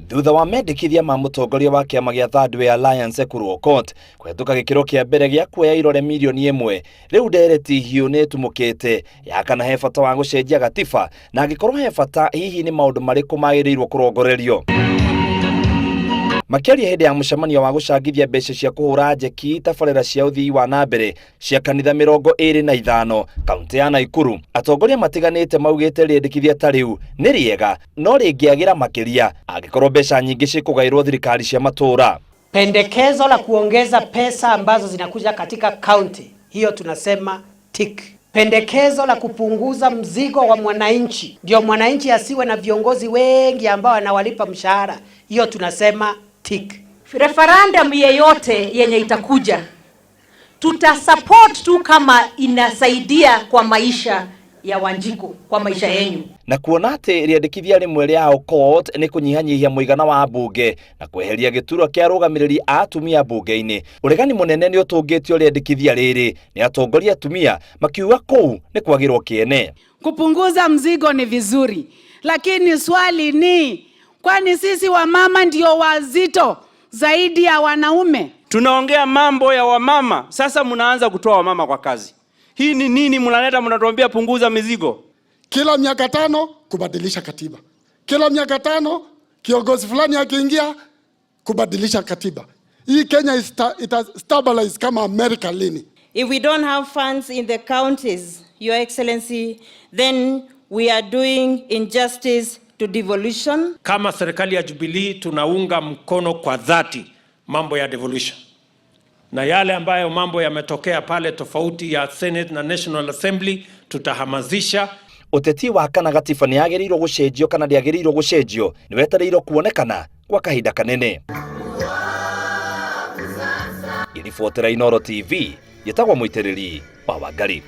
Thutha wa mendekithia ma mũtongoria wa kĩama gĩa Third Way Alliance Ekuru Aukot kũhetũka gĩkĩro kĩa mbere gĩa kuoya irore mirioni 1, rĩu ndereti hiũ nĩ ĩtumũkĩte ya kana he bata wa gũcenjia gatiba, na angĩkorwo he bata, hihi nĩ maũndũ marĩkũ magĩrĩirwo kũrongorerio. Makĩaria hĩndĩ ya mũcemanio wa gũcangithia mbeca cia kũhũra njeki tabarĩra cia ũthii wa na mbere cia kanitha 25 kaunti ya Naikuru, atongoria matiganĩte maugĩte rĩendekithia ta rĩu nĩ rĩega no rĩngĩagĩra makĩria angĩkorwo mbeca nyingĩ cikũgaĩrwo thirikari cia matũũra. Pendekezo la kuongeza pesa ambazo zinakuja katika kaunti hiyo tunasema tick. Pendekezo la kupunguza mzigo wa mwananchi, ndio mwananchi asiwe na viongozi wengi ambao anawalipa mshahara, hiyo tunasema tick. Referendum yeyote yenye itakuja tutasupport tu kama inasaidia kwa maisha ya Wanjiku, kwa maisha yenyu. Na kuona atĩ rĩendekithia rĩmwe rĩa Aukot nĩ kũnyihanyihia mũigana wa mbunge na kweheria gĩturwa kĩa arũgamĩrĩri a atumia mbunge-inĩ, ũregani mũnene nĩ ũtũngĩtio rĩendekithia rĩrĩ nĩ atongoria atumia, makiuga kũu nĩ kwagĩrwo kĩene. Kupunguza mzigo ni vizuri, lakini swali ni kwani sisi wamama ndio wazito zaidi ya wanaume? Tunaongea mambo ya wamama, sasa mnaanza kutoa wamama kwa kazi. Hii ni nini mnaleta? Mnatuambia punguza mizigo. Kila miaka 5 kubadilisha katiba, kila miaka 5 kiongozi fulani akiingia kubadilisha katiba. Hii Kenya ita stabilize kama America lini? If we don't have funds in the counties, Your Excellency, then we are doing injustice to devolution. Kama serikali ya Jubilee tunaunga mkono kwa dhati mambo ya devolution na yale ambayo mambo yametokea pale tofauti ya Senate na National Assembly tutahamasisha. Ũteti wa kana gatiba nĩ yagĩrĩirwo gũcenjio kana ndĩagĩrĩirwo gũcenjio nĩ wetereirwo kuonekana kwa kahinda kanene. Ngĩribotera Inooro TV, njĩtagwo Mũitĩrĩri wa Wangari.